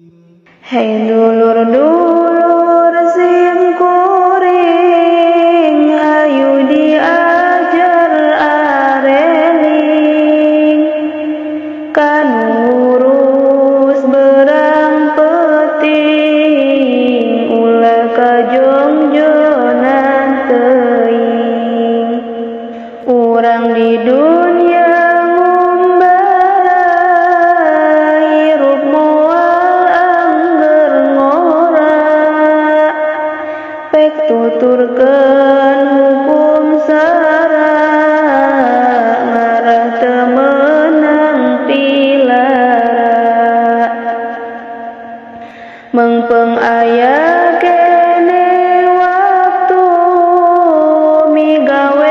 Hei dulur-dulur sim kuring, hayu diajar areling ka nu ngurus beurang peuting, ulah kajongjonan teuing. Urang di dunya ngumbara, hirup moal angger ngora, pek tuturkeun hukum syara, ngarah teu meunang pilara. Meungpeung aya keneh waktu migawe.